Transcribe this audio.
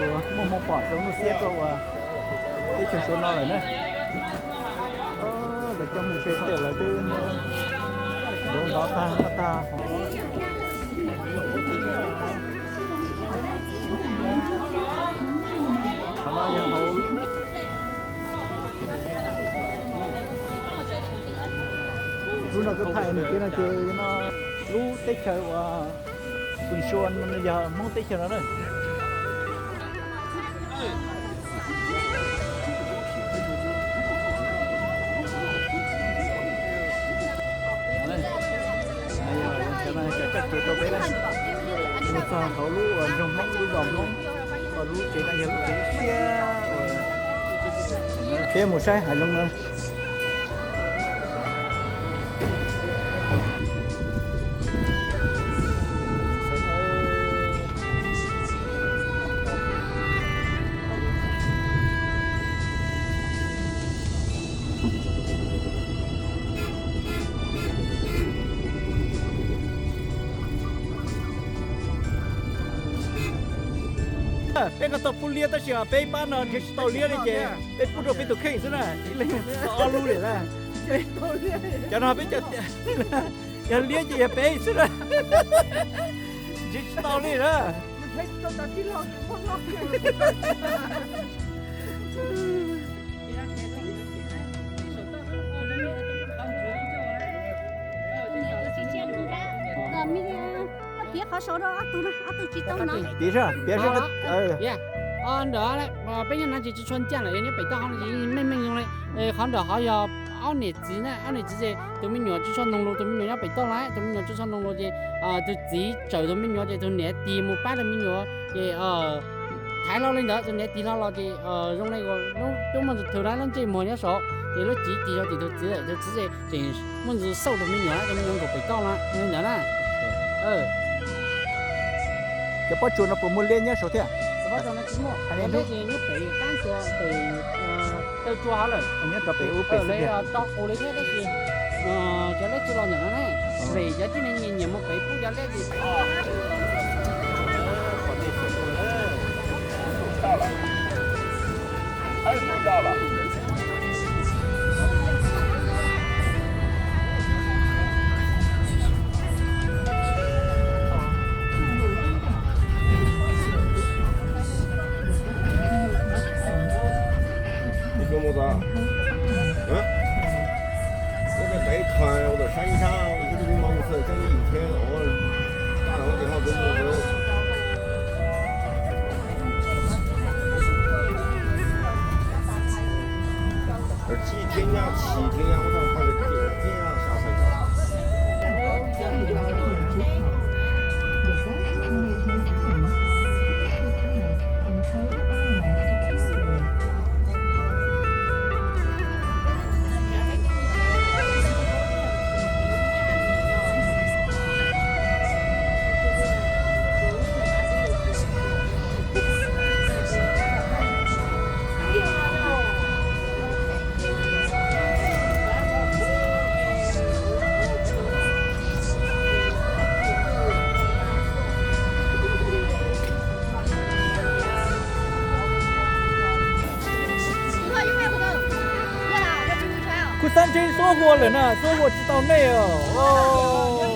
Muaj hmoo pom zoo nuj xiab rau uas teb chaws Suav no lawm na. Lawv coj mus tsev tiam lawv twb ntov tag noj tag. Qhov no yog hauv lub no kuv thaij nws kev no ces no lub teb chaws uas Phoos Suas no yog Hmoob teb chaws no na. Cov no cov coj kev rau peb na, mus txog hauv lub uas nroog Hmoob, lub zos Hmoob, lub tsev no yog lub tsev siab uas peb mus saib hav zoov na. Peb nqa tau pub liab tab sis peb ib pab no nrhiav tsis tau liab li ces peb pub rau peb tus kheej xwb na, ib leeg tau ob lub li na. Cov no peb cov tias yog liab ces yog peb xwb na, nrhiav tsis tau li na. Piav qhov saud rau ob tug, ob tug tsis tau no. Piav, piav, ntawm peb nyob no ces tsis tshua ncaj lawm, nyob pem toj hauv no ces meej meej zoo li. Qhov nram hauv yog ob niam txiv na, ob niam txiv ces tus me nyuam tsis tshua noog lus, tus me nyuam nyob pem toj lawm, tus me nyuam tsis tshua noog lus ces tus txiv tsawm tus me nyuam ces tus niam tig mus pab tus me nyuam ces thaiv hlo li ntawd, tus niam tig hlo los ces zoo li twb muaj ntsis thw na, lub ntsej muag nyob saud ces lub txiv tig zog tim tus txiv, tus txiv ces tseem muaj ntsis xauj tus me nyuam, tus me nyuam nkaum pem toj no li ntawd na. Cov pob tsuas no puas muaj liab nyob saud thiab? Nyob pem qab tsuas, nyob rov pem ub pem xwb tiag. Tau qus li thiab tab sis cov liab tsis los ntawm no ne. Vim cov tib neeg nyiam nyiam mus pem pub cov liab ces Kuv xav ntseeg xuab hua lawm na, xuab hua tsis tau nej os.